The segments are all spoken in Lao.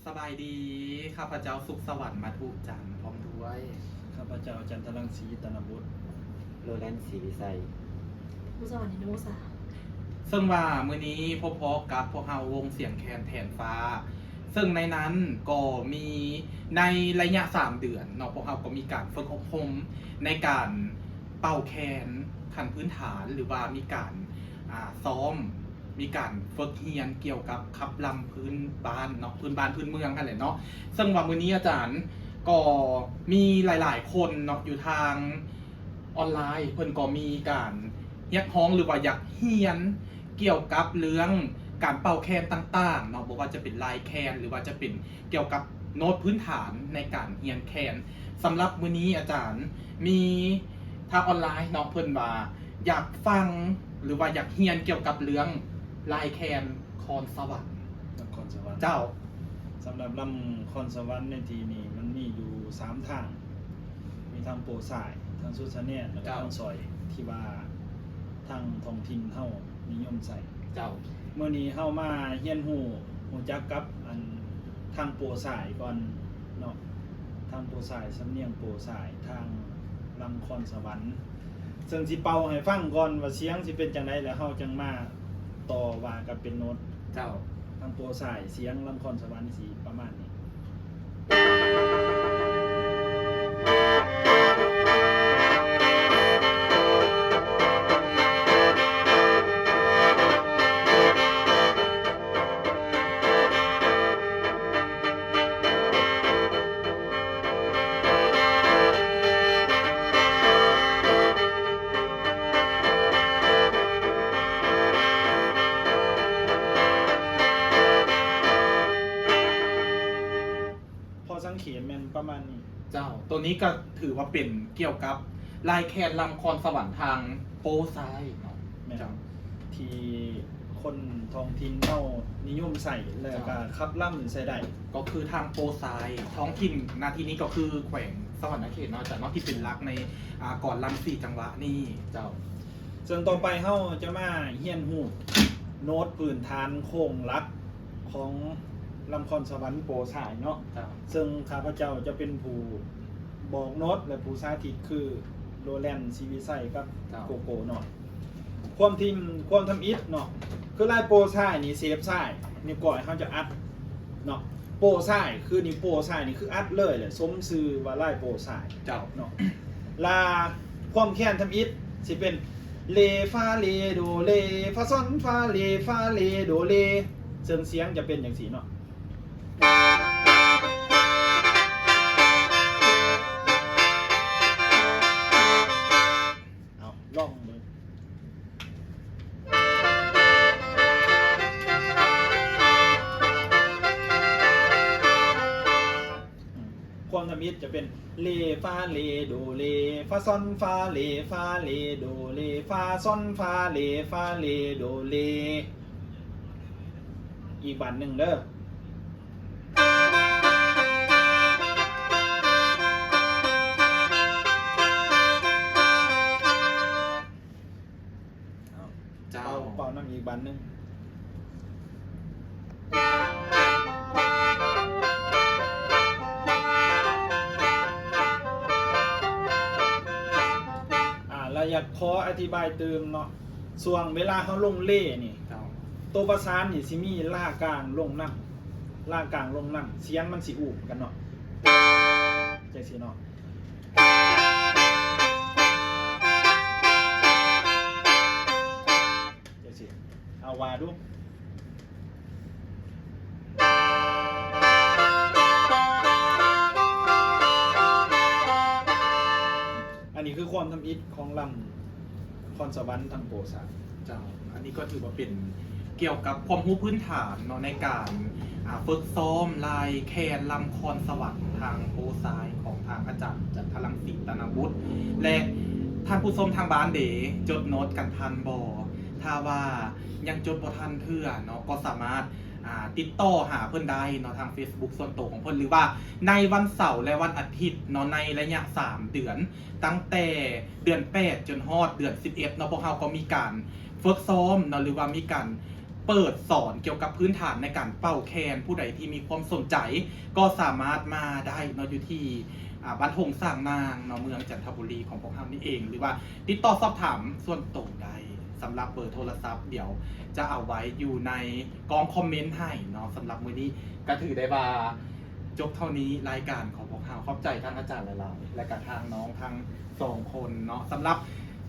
ສະບາຍດີ, ຂ້າພະເຈົ້າ ສຸກສະຫວັນ ມະທຸຈັນ ພ້ອມດ້ວຍ ຂ້າພະເຈົ້າ ຈັນທະລັງສີ ຕະນະບຸດ ໂລແລນ ສີວິໄຊ ອຸສະຫວັນ ນິໂນສາ ເຊິ່ງວ່າມື້ນີ້ພົບພໍ້ກັບພວກເຮົາວົງສຽງແຄນແທນຟ້າ ເຊິ່ງໃນນັ້ນກໍມີໃນໄລຍະສາມເດືອນເນາະ ພວກເຮົາກໍມີການຝຶກອົບຮົມໃນການເປົ່າແຄນຂັ້ນພື້ນຖານ ຫຼືວ່າມີການ ອາ ຊ້ອມ ມີການຝຶກຮຽນກ່ຽວກັບຂັບລຳພື້ນບ້ານເນາະ ພື້ນບ້ານພື້ນເມືອງຫັ້ນແຫຼະເນາະ. ເຊິ່ງວ່າມື້ນີ້ອາຈານກໍມີຫຼາຍໆຄົນເນາະ ຢູ່ທາງອອນລາຍ ເພິ່ນກໍມີການຮຽກຮ້ອງ ຫຼືວ່າຢາກຮຽນກ່ຽວກັບເລື່ອງການເປົ່າແຄນຕ່າງໆເນາະ ບໍ່ວ່າຈະເປັນລາຍແຄນ ຫຼືວ່າຈະເປັນກ່ຽວກັບໂນ້ດພື້ນຖານໃນການຮຽນແຄນ. ສຳລັບມື້ນີ້ອາຈານມີ ທາງອອນລາຍເນາະ ເພິ່ນວ່າຢາກຟັງ ຫຼືວ່າຢາກຮຽນກ່ຽວກັບເລື່ອງລາຍແຄນຄອນສະຫວັນ ນະຄອນສະຫວັນ ເຈົ້າ. ສຳລັບລຳຄອນສະຫວັນໃນທີ່ນີ້ ມັນມີຢູ່ສາມທາງ ມີທັງໂປສາຍ ທັງສຸດສະແນນ ແລ້ວກໍ ເຈົ້າ ທັງສອຍ ທີ່ວ່າທາງທ້ອງຖິ່ນເຮົານິຍົມໃຊ້ ເຈົ້າ. ມື້ນີ້ເຮົາມາຮຽນຮູ້ ຮູ້ຈັກກັບອັນທາງໂປສາຍກ່ອນເນາະ ທາງໂປສາຍ ສຳນຽງໂປສາຍ ທາງລຳຄອນສະຫວັນ ເຊິ່ງຊິເປົ່າໃຫ້ຟັງກ່ອນວ່າສຽງຊິເປັນຈັ່ງໃດ ແລ້ວເຮົາຈັ່ງມາຕໍ່ວ່າກັນເປັນໂນ້ດ ເຈົ້າ. ທາງໂປສາຍ ສຽງລຳຄອນສະຫວັນຊິປະມານນີ້. ພໍສັງເຂດແມ່ນປະມານນີ້ ເຈົ້າ. ໂຕນີ້ກໍຖືວ່າເປັນກ່ຽວກັບລາຍແຄນລຳຄອນສະຫວັນທາງໂປຊາຍເນາະ ແມ່ນ ເຈົ້າ ທີ່ຄົນທ້ອງຖິ່ນເຮົານິຍົມໃຊ້ ແລ້ວກໍ ເຈົ້າ ຂັບລຳໃຊ້ໄດ້ ກໍຄືທາງໂປຊາຍ ທ້ອງຖິ່ນ ນະ ທີ່ນີ້ກໍຄືແຂວງສະຫວັນນະເຂດເນາະ ອາຈານເນາະ ທີ່ເປັນຫຼັກໃນ ອາ ກອນລຳສີ່ຈັງຫວະນີ້ ເຈົ້າ. ເຊິ່ງຕໍ່ໄປເຮົາຈະມາຮຽນຮູ້ໂນ້ດພື້ນຖານໂຄງຫຼັກຂອງລຳຄອນສະຫວັນໂປຊາຍເນາະ ເຈົ້າ. ເຊິ່ງຂ້າພະເຈົ້າຈະເປັນຜູ້ບອກໂນ້ດ ແລະ ຜູ້ສາທິດຄືໂລແລນ ສີວິໄຊ ກັບ ເຈົ້າ ໂກໂກນ້ອຍ. ຄວາມທີ່ ຄວາມທຳອິດເນາະ ຄືລາຍໂປຊາຍນີ້ເສບຊ້າຍ ນິ້ວກ້ອຍເຮົາຈະອັດເນາະ ໂປຊາຍ ຄືນິ້ວໂປ້ຊ້າຍນີ້ຄືອັດເລີຍແຫຼະ ສົມຊື່ວ່າລາຍໂປ້ຊ້າຍ ເຈົ້າ ເນາະ. ລະຄວາມແຄນທຳອິດຊິເປັນ ເລ ຟາ ເລ ໂດ ເລ ຟາ ຊອນ ຟາ ເລ ຟາ ເລ ໂດ ເລ ເຊິ່ງສຽງຈະເປັນຈັ່ງຊີ້ເນາະ. ເອົາ ລອງເບິ່ງ. ຄວາມທຳອິດຈະເປັນ ເລ ຟາ ເລ ໂດ ເລ ຟາ ຊອນ ຟາ ເລ ຟາ ເລ ໂດ ເລ ຟາ ຊອນ ຟາ ເລ ຟາ ເລ ໂດ ເລ. ອີກບາດໜຶ່ງເດີ. ເອົາ ເຈົ້າ ເປົ່າ ເປົ່ານຳອີກບາດໜຶ່ງ. ອາ ລະຢາກຂໍອະທິບາຍຕື່ມເນາະ ຊ່ວງເວລາເຮົາລົງເລນີ້ ເຈົ້າ ໂຕປະສານນີ້ຊິມີລາກາງລົງນຳ ລາກາງລົງນຳ ສຽງມັນຊິອູ້ມກັນເນາະ ຈັ່ງຊີ້ເນາະ ຈັ່ງຊີ້ ເອົາວ່າດູ. ອັນນີ້ຄືຄວາມທຳອິດຂອງລຳຄອນສະຫວັນທາງໂປຊາຍ ເຈົ້າ. ອັນນີ້ກໍຖືວ່າເປັນກ່ຽວກັບຄວາມຮູ້ພື້ນຖານເນາະ ໃນການ ອາ ຝຶກຊ້ອມລາຍແຄນລຳຄອນສະຫວັນທາງໂປຊາຍ ຂອງທາງອາຈານຈັນທະລັງສີ ຕະນະບຸດ ແລະ ທ່ານຜູ້ຊົມທາງບ້ານເດ ຈົດໂນ້ດກັນທັນບໍ່? ຖ້າວ່າຍັງຈົດບໍ່ທັນເທື່ອເນາະ ກໍສາມາດ ອາ ຕິດຕໍ່ຫາເພິ່ນໄດ້ເນາະ ທາງເຟສບຸກສ່ວນໂຕຂອງເພິ່ນ ຫຼືວ່າໃນວັນເສົາ ແລະ ວັນອາທິດເນາະ ໃນໄລຍະສາມເດືອນ ຕັ້ງແຕ່ເດືອນແປດຈົນຮອດເດືອນສິບເອັດເນາະ ພວກເຮົາກໍມີການຝຶກຊ້ອມເນາະ ຫຼືວ່າມີການ ເປີດສອນກ່ຽວກັບພື້ນຖານໃນການເປົ່າແຄນ. ຜູ້ໃດທີ່ມີຄວາມສົນໃຈກໍສາມາດມາໄດ້ເນາະ ຢູ່ທີ່ ອ່າ ບ້ານທົ່ງສ້າງນາງເນາະ ເມືອງຈັນທະບູລີຂອງພວກເຮົານີ້ເອງ ຫຼືວ່າຕິດຕໍ່ສອບຖາມສ່ວນຕົງໄດ້. ສຳລັບເບີໂທລະສັບ ດຽວຈະເອົາໄວ້ຢູ່ໃນກ່ອງຄອມເມັນໃຫ້ເນາະ. ສຳລັບມື້ນີ້ກໍຖືໄດ້ວ່າຈົບເທົ່ານີ້ລາຍການຂອງພວກເຮົາ. ຂອບໃຈທາງອາຈານຫຼາຍໆ ແລະກະທາງນ້ອງທັງສອງຄົນເນາະ. ສຳລັບ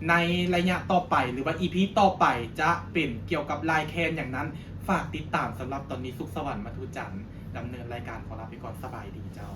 ໃນໄລຍະຕໍ່ໄປ ຫຼືວ່າອີພີຕໍ່ໄປ ຈະເປັນກ່ຽວກັບລາຍແຄນຫຍັງນັ້ນ ຝາກຕິດຕາມ. ສຳລັບຕອນນີ້ ສຸກສະຫວັນ ມະທຸຈັນ ດຳເນີນລາຍການ ຂໍລາໄປກ່ອນ. ສະບາຍດີເຈົ້າ.